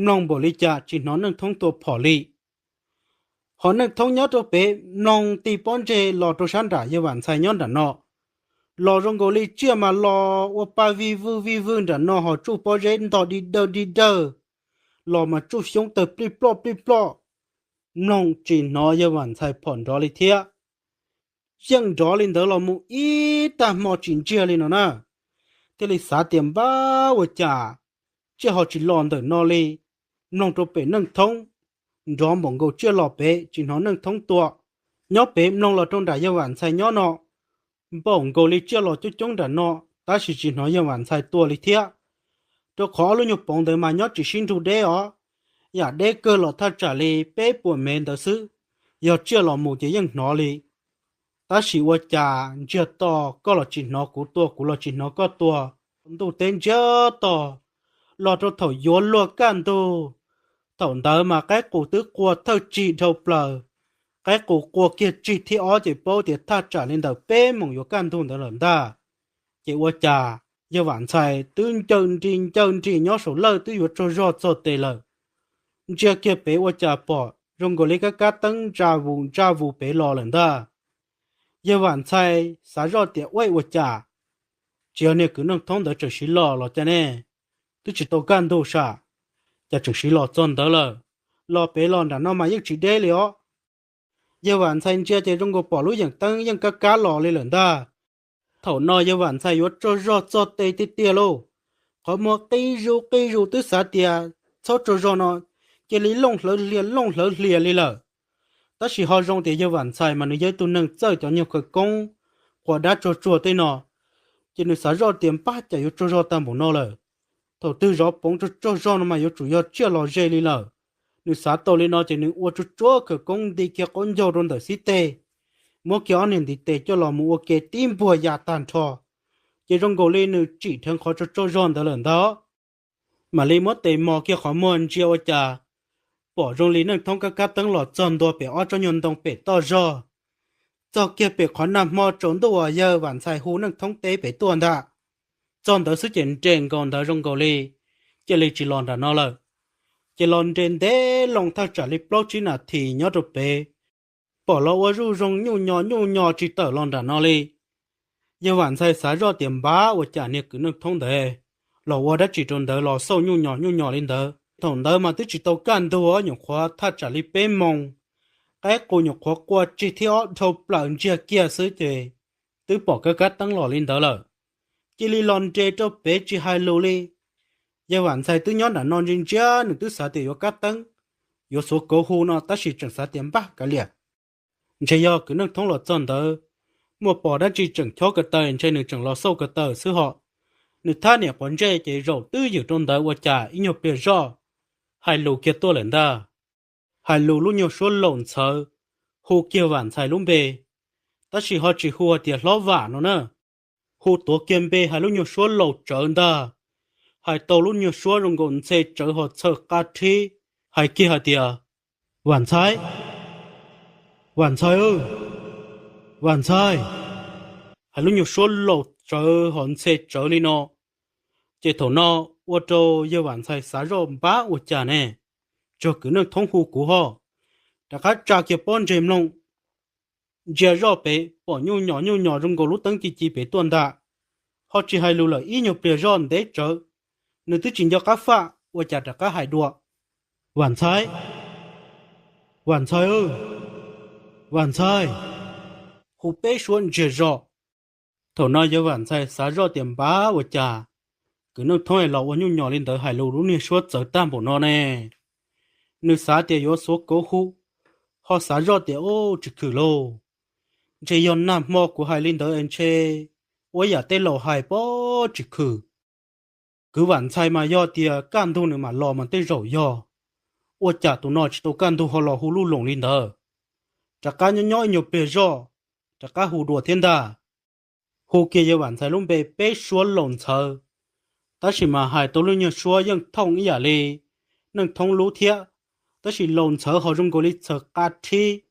mloog npaum li cas tsis hnov Neej Thoob tua phom li. Ho Neej Thoob nyob rau pem mloog ti pob ntseg los rau sab nram yawg Vam Ntxhais nyob nram no, los zoo nkaus li tsiaj mas los ua pa vij vwj vij vwj nram no ho tsuj pob zeb ntog di dawj di dawj, los mas tsuj xyoob tawg plij ploj plij ploj, mloog tsis hnov yawg Vam Ntxhais phom nrov li thiab. Yeej nrov li ntawd los mus ib tag hmo tsis ntsiag li no na, thiaj li xav tias, Npab, ua cas tsiaj ho tsis los ntawm no li. Mloog rau pem Neej Thoob, nrov npaum nkaus tsiaj los pem tsis hnov Neej Thoob tua. Nyob pem mloog los rau nram yawg Vam Ntxhais nyob no, npaum nkaus li tsiaj los coob coob nram no, tab sis tsis hnov yawg Vam Ntxhais tua li thiab. Rau qhov ob lub nyuag poov ntawd mas nyob tsis sib nrug deb os, yam deb kawg los thaj tsam li peb puas mev ntawd xwb, yog tsiaj los mus ces yeej hnov li. Tab sis ua cas ntsiag to, koj los tsis hnov kuv tua, kuv los tsis hnov koj tua, ntuj teb ntsiag to, los rau thaum yuav luag kaj ntug, Thaum ntawd mas qaib qus twb qua thawj tsig dhau plaws, qaib qus qua kiag tsig thib ob ces paub tias thaj tsam li ntawm peb moos yuav kaj ntug ntawd lawm ntag. Ces ua cas yawg Vam Ntxhais twb ncawg nri ncawg nri nyob saum lawj twb yuav tsaug zog txog tes lawm, ntsia kiag pem ua cas pom zoo nkaus li kab kab teeb ntsa vus ntsa vus pem los lawm ntag. Yawg Vam Ntxhais xav zoj tias ua ua cas, tsis yog niag kwv Neej Thoob ntawd tseem siv los los cas ne, twb tsis tau kaj ntug sam, cas tseem siv los txog ntawd lawm, los pem los nram no mas yeej tsis deb li os. Yawg Vam Ntxhais ntsia ces zoo nkaus pom lub yeem teeb yeej kab kab los li lawm ntag. Thaum no yawg Vam Ntxhais yuav tsaug zog txog tes tiag tiag lauj. Qhov muag qij zus qij zus twb xav tias txhob tsaug zog no, cia li looj hlawv hlias looj hlawv hlias li lawm. Tab sis ho zoo tias yawg Vam Ntxhais mas nws yog ib tug neeg txawj cov nyuag khawv koob, quas dab tsuag tsuag tej no, ces nws xav zoj tias npaj cas yuav tsaug zog tag npaum no lawm. Thaum twg zov poov tsaug tsaug zog no mas yuav tsum yog tsiaj los ze li lawm. Nws xav tau li no ces nws ua tsuag tsuag khawv koob nti kiag qaub ncaug rau ntawm xib teg, muab kiag ob niag ntiv tes coj los mus ua ke tib npuag ya tag nrho, ces zoo nkaus li nws tsim dheev qhov tsaug tsaug zog ntawd lawm ntag. Mam li muab tes mos kiag qhov muag ntsia ua cas pom zoo li Neej Thoob kab kab teeb los txog ntua pem ob tsob nyuag ntoo pem toj zog, txog kiag pem qhov nag hmo tsaus ntuj uas yawg Vam Ntxhais hu Neej Thoob teb pem tuaj ntag. Txog ntawd xwb ces nres nkaus ntawd zoo nkaus li cia li tsis los nram no lawm, ces los nres ntev loo thaj tsam li plaub tsib nas this nyob rau pem, pom los ua zuj zoo nyuj nyo nyuj nyo tsis tawm los nram no li. Yawg Vam Ntxhais xav zoj tias npab ua cas niag kwv Neej Thoob ntawd los ua dab tsi rau ntawd los xauj nyuj nyo nyuj nyo li ntawd. Thaum ntawd mas twb tsis tau kaj ntug, nyuam qhuav thaj tsam li peb moos, qaib qus nyuam qhuav qua tsig thib ob dhau plaws ntsiag kiag xwb ces twb pom kab kab teeb los li ntawd lawm. Cia li los nres rau pem tsis hais lus li. Yawg Vam Ntxhais twb nyob nram no ntsia ntsia nws twb xav tias yuav kab teeb, yuav xuav kauv hu no tab sis tseem xav tias npaj kav liam, ntshe yog kwv Neej Thoob los txog ntawd, muaj pom dab tsi tseem chob ko taw ntshe nws tseem los xauj ko taw xwb hos. Nws thab niam quav ntsej ces zaum twb ywm rau ntawd ua cas ib nyuag pliag zoj hais lus kiag tuaj lawm ntag. Hais lus lub nyuag suab laus ntxhawv, hu kiag Vam Ntxhais lub npe, tab sis ho tsis hu hais tias Hlob Vam no na. Hu tuav kiag npe hais lub nyuag suab laus tsawv ntag. Hais tau lub nyuag suab zoo nkaus ntxhe tsawv ho txhaws qa rhib, hais kiag hais tias, Vam Ntxhais, Vam Ntxhais, Vam Ntxhais. Hais lub nyuag suab laus tsawv ho ntxhe tsawv li no, ces thaum no ua rau yawg Vam Ntxhais xav zoj npab ua cas ne, tsuas kwv Neej Thoob hu kuv ho. Rov qab tsa kiag pob ntseg mloog, ntsia zoj pem pom nyuj nyo nyuj nyo zoo nkaus lub teeb ci ci pem tuaj ntag. Ho tsis hais lus lawm ib nyuag pliag zoj ntev tsawv, nws twb tsis nco qab faj ua cas rov qab hais dua, Vam Ntxhais, Vam Ntxhais, Vam Ntxhais. Hu peb suab ntsiag zog. Thaum no yawg Vam Ntxhais xav zoj tias npab ua cas kwv Neej Thoob los ua nyuj nyo li ntawd hais lus lub niag suab txawv tag npaum no ne. Nws xav tias yuav xuav kauv hu, ho xav zoj tias ub tsis khwm lauj, ntshe yog nag hmo kuv hais li ntawd es ntshe ua yam tej laus hais pob tsis khwm. Kwv Vam Ntxhais mas yog tias kaj ntug nws mam los mas tej zaum yog, ua cas tus no tsis tau kaj ntug ho los hu lub loos li ntawd. Rov qab nyob nyob ib nyuag pliag zoj, rov qab hu dua thiab ntag. Hu kiag yawg Vam Ntxhais lub npe peb suab laus ntxhawv, tab sis mas hais tau lub nyuag suab yeej thooj ib yam li Neej Thoob lub thiab, tab sis laus ntxhawv ho zoo nkaus li txhaws qa rhib,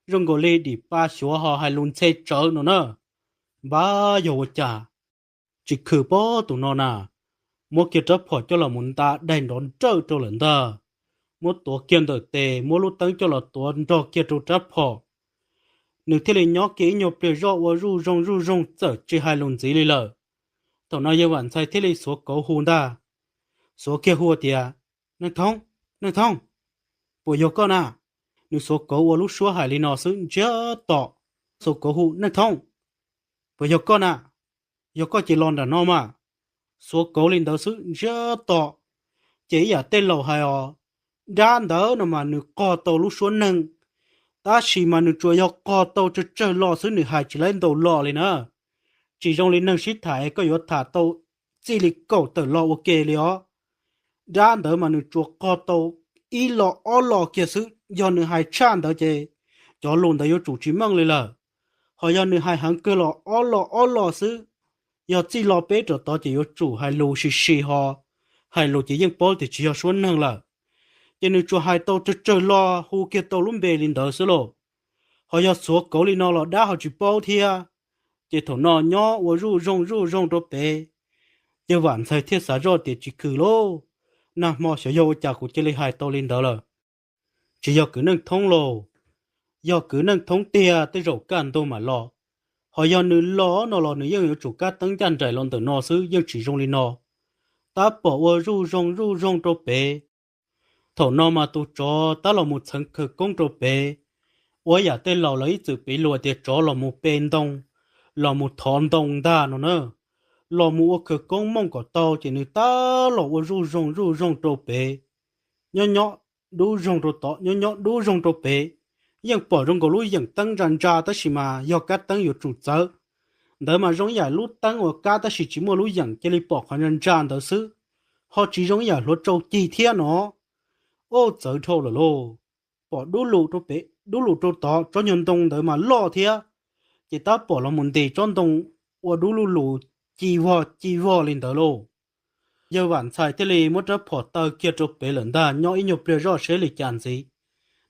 zoo nkaus li dim pa xyuav ho hais lus ntxhe tsawv no na. Npab yog ua cas tsis khwm pob tus no na. Muab kiag rab phom coj los mus nta daig nrov nrawj rau lawm ntag. Muab tuav kiag ntawm tes, muab lub teeb coj los tuav nrog kiag rau rab phom. Nws thiaj li nyob kiag ib nyuag pliag zoj ua zuj zoog zuj zoog txawm tsis hais lus ntxiv li lawm. Thaum no yawg Vam Ntxhais thiaj li xuav kauv hu ntag. Xuav kiag hu tias, Neej Thoob, Neej Thoob, puas yog koj na? Nws xuav kauv ua lub suab hais li no xwb ntsiag to. Xuav kauv hu, Neej Thoob, puas yog koj na? Yog koj ces los nram no mas. Xuav kauv li ntawd xwb ntsiag to. Ces ib yam tej laus hais os, dab ntawd no mas nws qog tau lub suab neeg, tab sis mas nws tsuas yog qog tau tsawg tsawg lo xwb, nws hais tsis laib ntau lo li na. Tsis zoo li neeg sib tham es koj yuav tham tau txij li kaum tawm lo ua ke li os. Dab ntawd mas nws tsuas qog tau ib lo ob lo kiag xwb, yog nws hais tshaj ntawd ces cov lus ntawd yuav tsum tsis meej li lawm. Ho yog nws hais heev kawg los ob lo ob lo xwb, yog txij lo peb rau tod ces yuav tsum hais lus sis sis ho, hais lus ces yeej paub tias tsis yog suab neeg lawm. Ces nws tsuas hais tau tsawg tsawg lo, hu kiag tau lub npe li ntawd xwb lauj. Ho yog xuav kauv li no los dab ho tsis paub thiab. Ces thaum no nyob ua zuj zoog zuj zoog rau pem, yawg Vam Ntxhais thiaj xav zoj tias tsis khwm lauj, nag hmo xyov yog ua cas kuv cia li hais tau li ntawd lawm. Tsis yog kwv Neej Thoob lauj, yog kwv Neej Thoob tiag tej zaum kaj ntug mam los. Ho yog nws los no los nws yeej yuav tsum kab teeb ncaj nraim los ntawm no xwb, yeej tsis zoo li no. Tab pom ua zuj zoog zuj zoog rau pem. Thaum no mas tus tsov tab los mus txheev khawv koob rau pem, ua yam tej laus lawv ib txwm piv lus tias tsov los mus pe ntoo, los mus thov ntoo ntag no na. Los mus ua khawv koob mooj kom tau ces nws tab los ua zuj zoog zuj zoog rau pem, nyob nyob dub zoog rau tod, nyob nyob dub zoog rau pem. Yeej pom zoo nkaus lub yeem teeb ntsa ntsa tab sis mas yog kab teeb yuav tsum txawv. Ntawd mas zoo ib yam lub teeb uas kab tab sis tsis muaj lub yeem, cia li pom qhov ntsa ntsa ntawd xwb, ho tsis zoo ib yam hluav tsau cig thiab no. Ub, txawv dhau lawm lauj. Pom dub lus rau pem dub lus rau tod, tsob nyuag ntoo ntawd mas loj thiab. Ces tab pom los mus ntes tsob ntoo ua dub lub lus ci vog ci vog li ntawd lauj. Yawg Vam Ntxhais thiaj li muab rab phom taw kiag rau pem lawm ntag, nyob ib nyuag pliag zoj seb li cas ntxiv.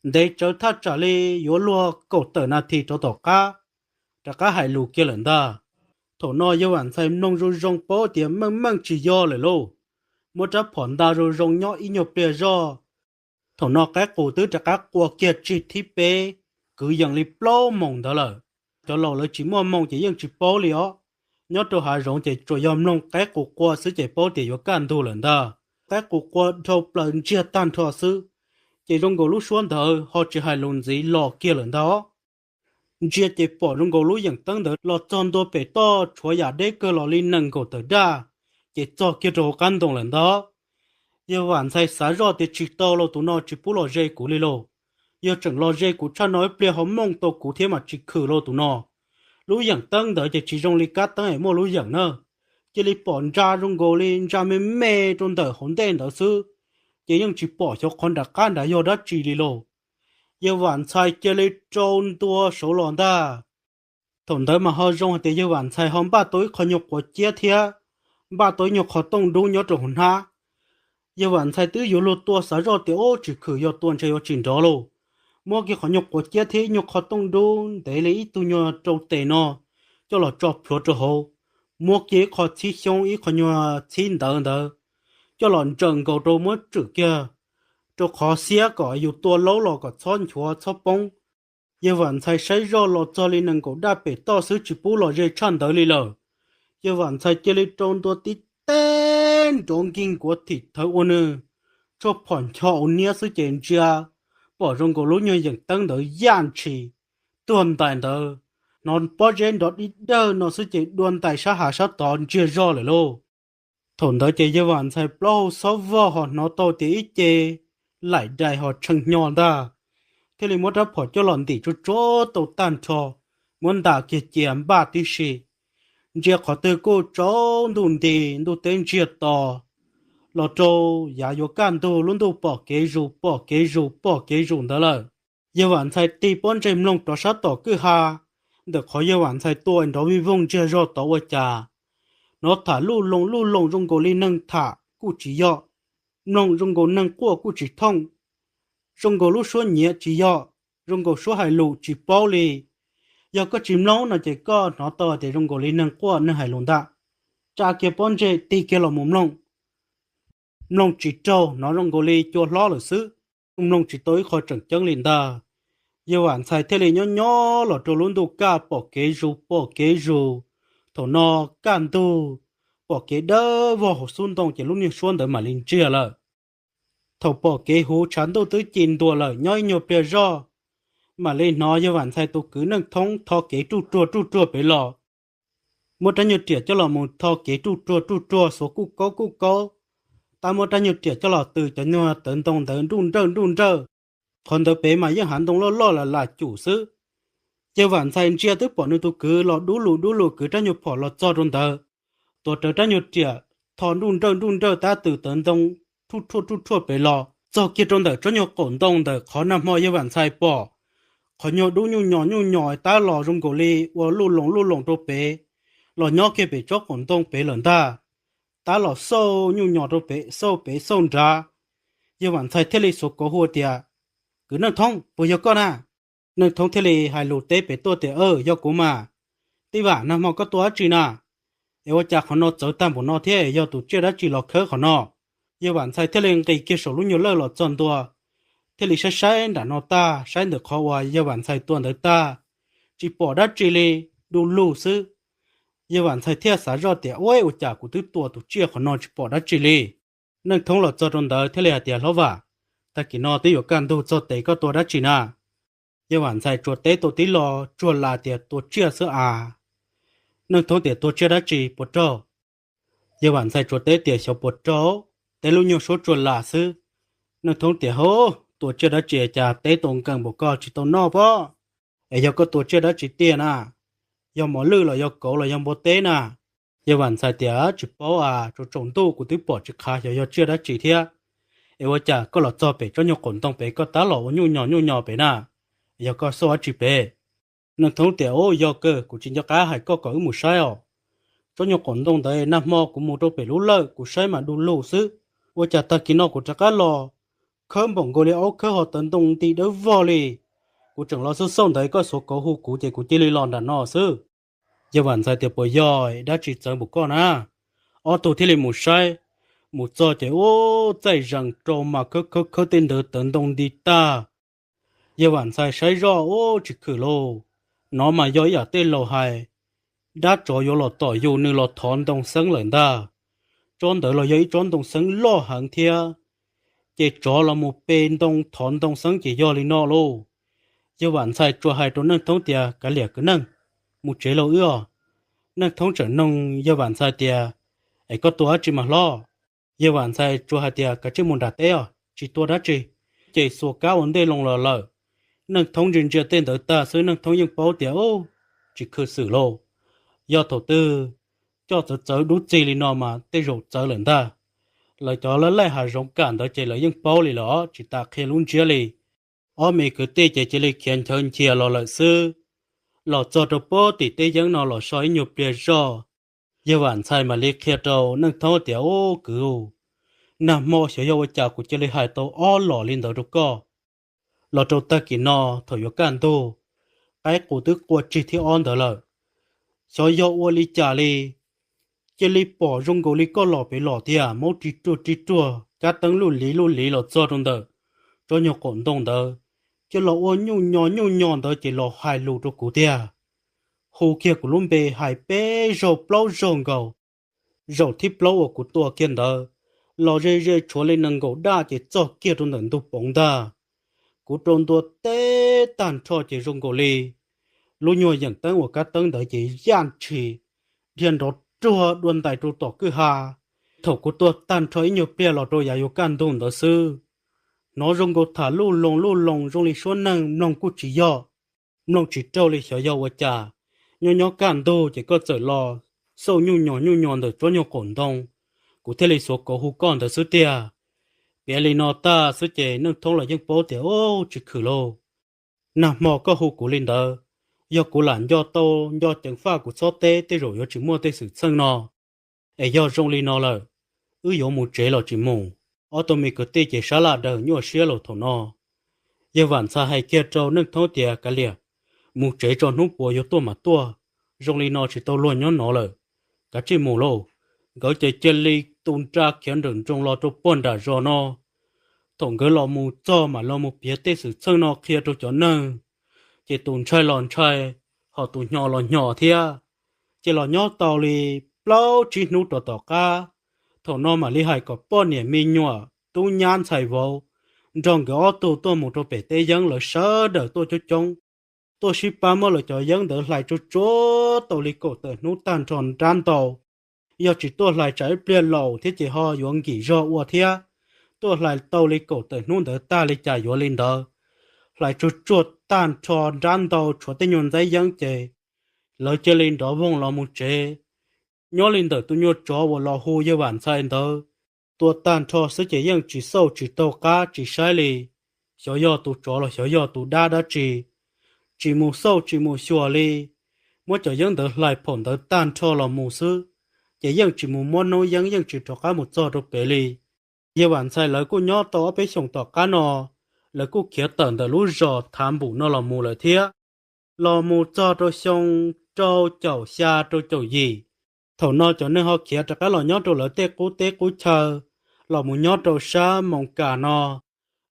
Ntev tsawv thaj tsam li yuav luag kaum tawm nas this rov tom qab, rov qab hais lus kiag lawm ntag. Thaum no yawg Vam Ntxhais mloog zoo zoo paub tias meej meej tsis yog lawm lauj. Muab rab phom nta zoo zoo nyob ib nyuag pliag zoj. Thaum no qaib qus twb rov qab qua kiag tsig thib peb, kwv yees li plaub moos ntawd lawm. Cov laus lawv tsis muaj moo ces yeej tsis paub li os. Nyob rau hav zoov ces tsuas yog mloog qaib qus qua xwb ces paub tias yuav kaj ntug lawm ntag. Qaib qus qua dhau plaws ntsiag tag nrho xwb, ces zoo nkaus lub suab ntawd ho tsis hais lus ntxiv los kiag lawm ntag. Ntsia ces pom zoo nkaus lub yeem teeb ntawd los txog ntua pem toj tshuav yam deb kawg los li nees nkaum tawm daj, ces txog kiag rau hauv qab ntoo lawm ntag. Yawg Vam Ntxhais xav zoj tias tsis tau lauj, tus no tsis pub los ze kuv li lauj. Yog tseem los ze kuv tshaj no ib pliag ho mooj tau kuv thiab mas tsis khwm lauj tus no. Lub yeem teeb ntawd ces tsis zoo li kab teeb es muaj lub yeem na. Cia li pom ntsa zoo nkaus li ntsa me me rau ntawm hauv ntej ntawd xwb, ces yeej tsis pom xyov qhov nram qab nrad yog dab tsi li lauj. Yawg Vam Ntxhais cia li rau ntua saud los ntag. Thaum ntawd mas ho zoo hais tias yawg Vam Ntxhais ho npaj tau ib qho nyuag quav ciab thiab npaj tau ib nyuag qho tooj dub nyob rau hauv hnab. Yawg Vam Ntxhais twb yuav luag tua xav zoj tias ub tsis khwm, yog tua ntshe yuav tsis nrov lauj. Muab kiag qhov nyuag quav ciab thiab ib nyuag qho tooj dub ntev li ib tug nyuag rau tes no coj los tso plhuav rau hauv. Muab kiag ib qho txhib xyoob ib qho nyuag txhib ntawv ntawd coj los ntsaws nkaus rau muab tswm kiag rau qhov xiab kom yus tua laub los kom txhob nchuav txhob poob. Yawg Vam Ntxhais saib zoj los txog li nees nkaum daj pem toj xwb tsis pub los ze tshaj ntawd li lawm. Yawg Vam Ntxhais cia li rau ntua tib teg nrov nkig nkuav thim thawv ua nws tshuaj phom ncho ua niab xwb ces ntsia pom zoo nkaus lub nyuag yeem teeb ntawd yaj ntshis tuag ntais ntawd, hnov pob zeb nrov dib dawg no xwb ces dua ntais sab hav sab tod ntsiag zog lawm lauj. Thaum ntawd ces yawg Vam Ntxhais plaub hau xob vog ho hnov tau tias ib ce laim dais ho tshee hnyo ntag, thiaj li muab rab phom coj los ntim tsuag tsuag tau tag nrho, muab ntas kiag cia npaj tib si. Ntsia qhov twg kuj tsaus ntuj nti, ntuj teb ntsiag to, los rau yav yuav kaj ntug lub ntuj pom kev zus pom kev zus pom kev zus ntawd lawm. Yawg Vam Ntxhais tig pob ntseg mloog rov sab tom kwj ha, ntawm qhov yawg Vam Ntxhais tua nrov vij voog ntsiag zog tod ua cas hnov tham luj loo luj loo zoo nkaus li neeg tham kuj tsis yog, mloog zoo nkaus neeg quaj kuj tsis thooj, zoo nkaus lub suab nyiav tsis yog, zoo nkaus suab hais lus tsis paub li. Yog koj tsis mloog no ces koj hnov tau tias zoo nkaus li neeg quaj neeg hais lus ntag. Tsa kiag pob ntseg tig kiag los mus mloog. Mloog tsis raug, hnov zoo nkaus li cua hlob lawm xwb, mloog tsis tau ib qho tseem ceeb li ntag. Yawg Vam Ntxhais thiaj li nyob nyob los rau lub ntuj kaj pom kev zus pom kev zus. Thaum no kaj ntug, pom kev dawb vog hauv xub ntoo ces lub niag suab ntawd mam li ntsiag lawm. Thaum pom kev huv tshav ntuj twb ci ntua lawm nyob ib nyuag pliag zoj, mam li hnov yawg Vam Ntxhais tus kwv Neej Thoob tho kev ruj ruag ruj ruag pem los. Muab rab nyuag riam coj los mus tho kev ruj ruag ruj ruag xuas kuj kaub kuj kaub, tab muab rab nyuag riam coj los tws cov nyuag tawv ntoo ntawd nruj nrawj nruj nrawj. Qhov ntawd pem mas yeej hav ntoo loj loj lam lam cum xwb. Yawg Vam Ntxhais ntsia twb pom nws tus kwv los dub lus dub lus kwv rab nyuag phom los txog rau ntawd, tuav rawv rab nyuag riam tho nruj nrawj nruj nrawj tab tws tawv ntoo ruj ruag ruj ruag pem los txog kiag rau ntawm tsob nyuag qaum ntoo ntawm qhov nag hmo yawg Vam Ntxhais pom qhov nyuag dub nyuj nyos nyuj nyos tab los zoo nkaus li ua luj loos luj loos rau pem, los nyob kiag pem tsob qaum ntoo pem lawm ntag. Tab los xauj nyuj nyos rau pem xauj pem xauj nrad. Yawg Vam Ntxhais thiaj li xuav kauv hu tias, Kwv Neej Thoob, puas yog koj na? Neej Thoob thiaj li hais lus teb pem tuaj tias, Yog kuv mas. Tij Vam, nag hmo koj tua dab tsi na? Es ua cas qhov no txawv tag npaum no thiab, yog tus tsiaj dab tsi los khawb qhov no? Yawg Vam Ntxhais thiaj li nqis kiag saum lub nyuag lawj los txog ntua, thiaj li saib saib nram no tag, saib ntawm qhov uas yawg Vam Ntxhais tua ntawd tag, tsis pom dab tsi li, du lug xwb. Yawg Vam Ntxhais thiaj xav zoj tias, Ua, ua cas kuv twb tua tus tsiaj qhov no tsis pom dab tsi li? Neej Thoob los txog rau ntawd thiaj li hais tias, Hlob Vam, tag kis no twb yuav kaj ntug txog tes, koj tua dab tsi na? Yawg Vam Ntxhais tsuas teb tau tib lo tsuag las tias, Tua tsiaj xwb as. Neej Thoob tias, Tua tsiaj dab tsi puas raug? Yawg Vam Ntxhais tsuas teb tias, Xyov puas raug, teb lub nyuag suab tsuag las xwb. Neej Thoob tias, Hov, tua tsiaj dab tsi cas teb tau nkees npaum ko, tsis tau noj pob? Es yog koj tua tsiaj dab tsi tiag na? Yog mos lwj los yog kauv los yog npua teb na? Yawg Vam Ntxhais tias, Tsis paub as, tsaus tsaus ntuj kuv twb pom tsis qhav xyov yog tsiaj dab tsi thiab. Es ua cas koj los txog pem tsob nyuag qaum ntoo pem koj tab los ua nyuj nyos nyuj nyos pem na? Yog koj xauj dab tsi pem? Neej Thoob tias, Ub, yog kawg, kuv tsis nco qab hais koj kom wb mus saib os. Tsob nyuag qaum ntoo ntawd nag hmo kuv mus rau pem lub lawj kuv saib mas du lug xwb, ua cas tag kis no kuv rov qab los, khawb npaum nkaus li aub khawb ho tawv ntoo nti dawb vog li. Kuv tseem los xauj xauj ntawd, koj xuav kauv hu kuv ces kuv cia li los nram no xwb. Yawg Vam Ntxhais tias, Puas yog dab tsi txawv npaum koj na? Ob tug thiaj li mus saib. Mus txog ces ub, txaij zees rau mas khawb khawb khawb tej ntawd tawv ntoo nti tag. Yawg Vam Ntxhais saib zoj ub tsis khwm lauj, no mas yog ib yam tej laus hais, dab tsov yuav los tom yus, nws los thov ntoo xeeb lawm ntag. Tsob ntawd los yog ib tsob ntoo xeeb loj heev thiab, ces tsov los mus pe ntoo thov ntoo xeeb ces yog li no lauj. Yawg Vam Ntxhais tsuas hais rau Neej Thoob tias, Kav liam kwv Neej, mus tsev lauj wb os. Neej Thoob tseem noog Yawg Vam Ntxhais tias, Es koj tua dab tsi mas hlob? Yawg Vam Ntxhais tsuas hais tias, Kav tsij mus nram teb os, tsis tua dab tsi. Ces xuas kab ua ntej loo los lawm. Neej Thoob ntsia ntsia tej ntawd tag xwb Neej Thoob yeej paub tias ub, tsis khwm xwm lauj. Yog thaum twg coj txawv txawv dub txig li no mas tej zaum txawv lawm ntag. Lawv cov laij laij hav zoov kam ntawd ces lawv yeej paub li lawm, tsis tas qhia lub ntsiab li. Ob me kwv tij ces cia li khiav nchawv nchias los lawm xwb. Los txog rau puag tim teb yeeb no los so ib nyuag pliag zog, Yawg Vam Ntxhais mam li qhia rau Neej Thoob tias, Ub kwv, nag hmo xyov yog ua cas kuv cia li hais tau ob los li ntawd rau koj. Los rau tag kis no thaum yuav kaj ntug, qaib qus twb qua tsig thib ob ntawd lawm. Xyov yog ua li cas li, cia li pom zoo nkaus li koj los pem los tiag, maub ri ruag ri ruag, kab teeb luj liv luj liv los txog rau ntawm tsob nyuag qaum ntoo ntawd, cia los ua nyuj nyo nyuj nyo ntawd ces los hais lus rau kuv tiag. Hu kiag kuv lub npe hais peb zaug plaub zaug nkaus. Zaum thib plaub uas kuv tua kiag ntawd, los ze ze tshuav li nees nkaum daj ces txog kiag rau ntawm ntug poov ntag. Kuv rau ntua teb tag nrho ces zoo nkaus li lub nyuag yeem teeb uas kab teeb ntawd ces yaj ntshis dhia nrov ruag dua ntais rau tom kwj ha. Thaum kuv tua tag nrho ib nyuag pliag los rau yav yuav kaj ntug ntawd xwb, hnov zoo nkaus tham luj loo luj loo zoo li suab neeg, mloog kuj tsis yog, mloog tsis raug li xyov yog ua cas. Nyob nyob kaj ntug ces koj txawm los xauj nyuj nyo nyuj nyo ntawm tsob nyuag qaum ntoo, kuv thiaj li xuav kauv hu koj ntawd xwb tiag. Piav li no tag xwb ces Neej Thoob los yeej paub tias ub tsis khwm lauj. Nag hmo koj hu kuv li ntawd, yog kuv lam nco tau nco ceev faj kuv txhob teb tej zaum yuav tsis muaj tej xwm txheej no. Es yog zoo li no lawm, wb yuav mus tsev los tsis mus? Ob tug me kwv tij ces sab laj daws nyuaj siab los thaum no. Yawg Vam Ntxhais hais kiag rau Neej Thoob tias, Kav liam, mus tsev tso, hnub puav yuav tuaj mas tuaj, zoo li no tsis tau luag nyob no lawm, kav tsij mus lauj. Nkawd ces cia li tu nra khiav nrawm nroos los rau puag nram zos no. Thaum nkawd los mus txog mam los mus piav tej xwm txheej no qhia rau cov neeg, ces tus ntshai los ntshai, ho tus hnyos los hnyos thiab. Ces los nyob tau li plaub tsib hnub rau tom qab, thaum no mam li hais kom poj niam me nyuam tub nyab ntxhais vauv nrog nkawd ob tug tuaj mus rau pem teb yeeb, lawv sawv daws tuaj coob coob, tuaj sib pab muab lawv cov yeeb ntawd hlais tsuag tsuag tau li kaum tawm hnub tag nrho nrab ntau. Yog tsis tuaj hlais tsam ib pliag laus thiab ces ho yuav nkim zog ua thiab. Tuaj hlais tau li kaum tawm hnub ntawd tag li cas yuav li ntawd. Hlais tsuag tsuag tag nrho nrab ntau tshuav tej nyuag ntxaib yeeb ces lawv cia li nrov voog los mus tsev. Nyob li ntawm tus nyuag tsov uas los hu yawg Vam Ntxhais ntawd, tua tag nrho xwb ces yeej tsis xauj tsis taug qab tsis saib li, xyov yog tus tsov los xyov yog tus dab dab tsi. Tsis mus xauj tsis mus xyuas li, muab cov yeeb ntawd hlais phaum ntawd tag nrho los mus xwb, ces yeej tsis mus muab noob yeeb, yeej tsis rov qab mus txog rau pem li. Yawg Vam Ntxhais lawv kuj nyob tau ob peb xyoos tom qab no, lawv kuj khiav tawm ntawm lub zos Thav Npum no los mus lawm thiab. Los mus txog rau xyoo rau caum xya rau caum yim, thaum no cov neeg ho khiav rov qab los nyob rau lawv tej qub teb qub chaw, los mus nyob rau sab Moos Kas no.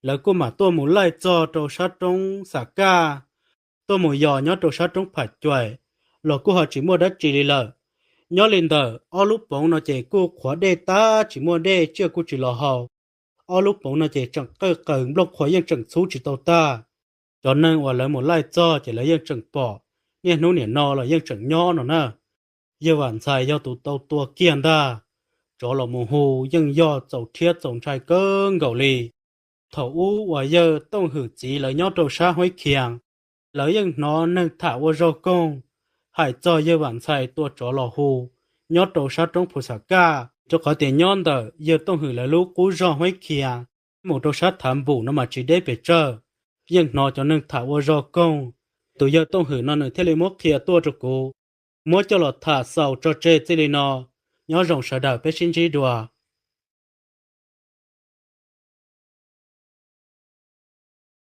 Lawv kuj mam tuaj mus laij txog rau sab roob Xam Kaj, tuaj mus yos nyob rau sab roob Pham Cuam, los kuj ho tsis muaj dab tsi li lawm. Nyob li ntawm ob lub poov no ces kuj qhuav dej tag tsis muaj dej, tsiaj kuj tsis los haus. Ob lub poov no ces tseem qawj qaws, nplooj qhuav yeej tseem txhub tsis tau tag. Cov neeg uas lawv mus laij txog ces lawv yeej tseem pom, niaj hnub niam no los yeej tseem nyob no na. Yawg Vam Ntxhais yog tus tau tua kiag ntag. Tsov los mus hu yeej yog txaus rhiab txaus ntshai kawg nkaus li. Thaum ub uas yawg Tooj Hwm txiv lawv nyob rau sab Huaib Khias, lawv yeej hnov neeg tham ua zog koog hais txog yawg Vam Ntxhais tua tsov los hu nyob rau sab roob Phu Xam Kaj, rau qhov tias nyob ntawm yawg Tooj Hwm lawv lub qub zog Huaib Khias mus rau sab Thav Npum no mas tsis deb pes tsawg. Yeej hnov cov neeg tham ua zog koog, tus yawg Tooj Hwm no nws thiaj li muab qhia tuaj rau kuv, muab coj los tham xaus tso tseg txij li no. Nyob zoo sawv daws, peb sib ntsib dua.